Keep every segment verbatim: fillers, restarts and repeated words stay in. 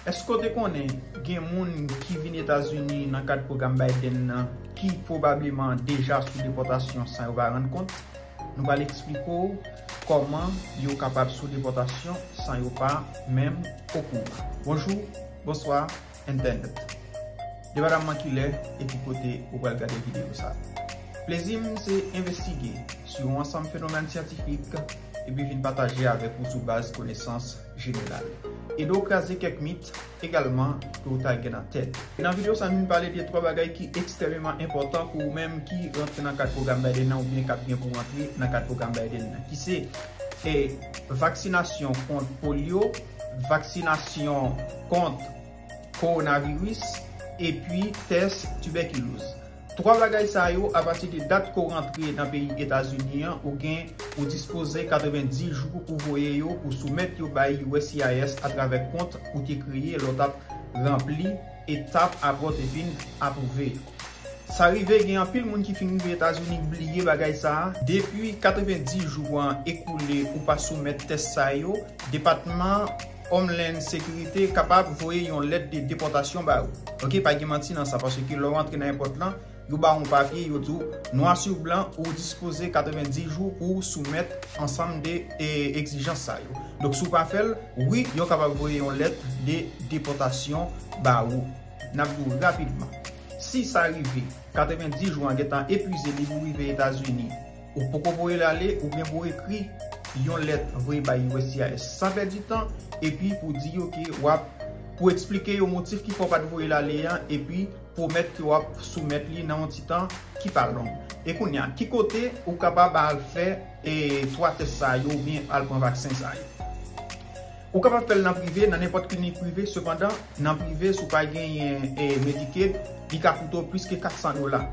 Èske w te konnen gen moun ki vin Etazini nan kad pwogram Biden nan ki pwobableman deja sou depòtasyon san yo pa rann kont? Nou pral eksplike w kòman yo kapab sou depòtasyon san yo pa menm okouran. Bonjou, bonswa, entènèt. Depatamman kilè epi kote ou pral gade videyo sa a. Plezi m se envestige sou yon ansanm fenomèn syantifik epi vin pataje avèk ou sou baz konesans jeneral. Ede w kraze kèk mit egalman ke w ta gen nan tèt. Nan videyo sa a, nou pale de twa bagay ki ekstrèmeman enpòtan pou ou menm ki rantre nan kad pwogram Biden nan oubyen k ap gen pou rantre nan kad pwogram Biden nan, ki se, e, vaksinasyon kont polyo, vaksinasyon kont kowonaviris, epi tès tibèkiloz. Twa bagay sa yo, apati de dat ke w rantre nan peyi Etazini an, ou gen, ou dispoze katrevenndis jou pou voye yo, pou soumèt yo bay U S C I S atravè kont ou te kreye lè w t ap ranpli etap apre w te fin apwouve yo. Sa rive gen anpil moun ki fin rive Etazini k bliye bagay sa a. Depi katrevenndis jou an ekoule ou pa soumèt tès sa yo, Depatman Homeland Security kapab voye yon lèt de depòtasyon ba ou. Oke, pa gen manti nan sa, paske lè w antre nan èpòt lan, yo ba w yon papye, yo di w nwa sou blan, ou dispoze katrevenndis jou pou w soumèt ansanm de, e, egzijans sa yo. Donk, si w pa fè l, wi, yo kapab voye yon lèt de depòtasyon ba ou. N ap di w rapidman. Si sa rive, katrevenndis jou an gentan epuize depi w rive Etazini, ou poko voye l ale, ou gen pou w ekri yon lèt voye bay U S C I S san pèdi tan, epi pou di yo ke w ap, pou eksplike yo motif ki fè w pa t voye l ale an, epi pwomèt ke w ap soumèt li nan yon ti tan ki pa long. E kounye a, ki kote ou kapab al fè, e, twa tès sa yo oubyen al pran vaksen sa yo? Ou kapab fè l nan prive, nan nenpòt klinik prive, sepandan, nan prive, si w pa genyen, e, Medicaid, li ka koute w plis ke kat san dola.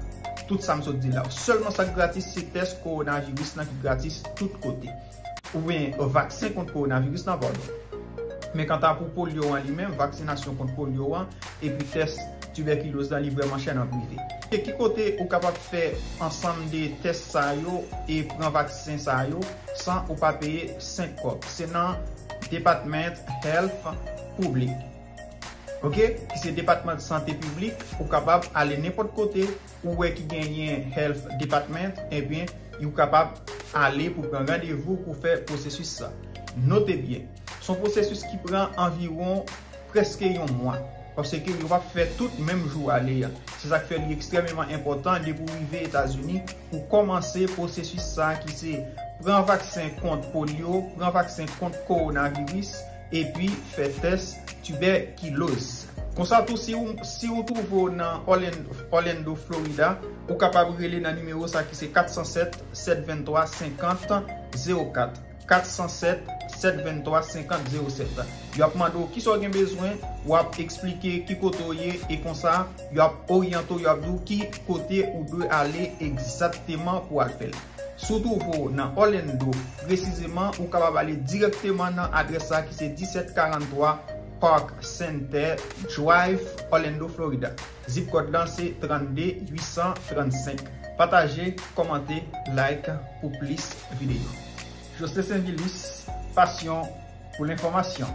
Tout sa m sot di la. Sèlman sa k gratis, se tès kowonaviris lan ki gratis tout kote. Oubyen vaksen kont kowonaviris lan, padon. Men kanta pou polyo an li menm, vaksinasyon kont polyo an, epi tès tibèkiloz lan, li vrèman chè nan prive. E ki kote ou kapab fè ansanm de tès sa yo e pran vaksen sa yo san ou pa peye senk kòb? Se nan Department Health Public. Oke? Ki se Depatman Sante Piblik, ou kapab ale nenpòt kote ou wè ki genyen Health Department, ebyen, ou kapab ale pou pran randevou pou fè pwosesis sa. Note byen, se yon pwosesis ki pran anviwon prèske yon mwa, paske yo p ap fè tout menm jou ale a. Se sa k fè li ekstrèmeman enpòtan depi w rive Etazini pou kòmanse pwosesis sa a ki se pran vaksen kont polyo, pran vaksen kont kowonaviris, epi fè tès tibèkiloz. Konsa tou, si w, si w twouve w nan Orlan-, Orlando, Florida, ou kapab rele nan nimewo sa ki se kat san sèt, sèt venntwa, senkant, zewo kat. Kat san sèt, sèt venntwa, senkant, zewo sèt. Y ap mande w kisa w gen bezwen, w ap eksplike ki kote w ye, e konsa, y ap oryante w, y ap di w ki kote ou dwe ale egzakteman pou w al fè l. Si w twouve w nan Orlando, presizeman, ou kapab ale dirèkteman nan adrès sa ki se disèt karannntwa Park Center Drive, Orlando, Florida. Zip kòd lan se trannde uit san trannsenk. Pataje, kòmante, like pou plis videyo. José Saint-Vilus, pasyon pou lenfòmasyon.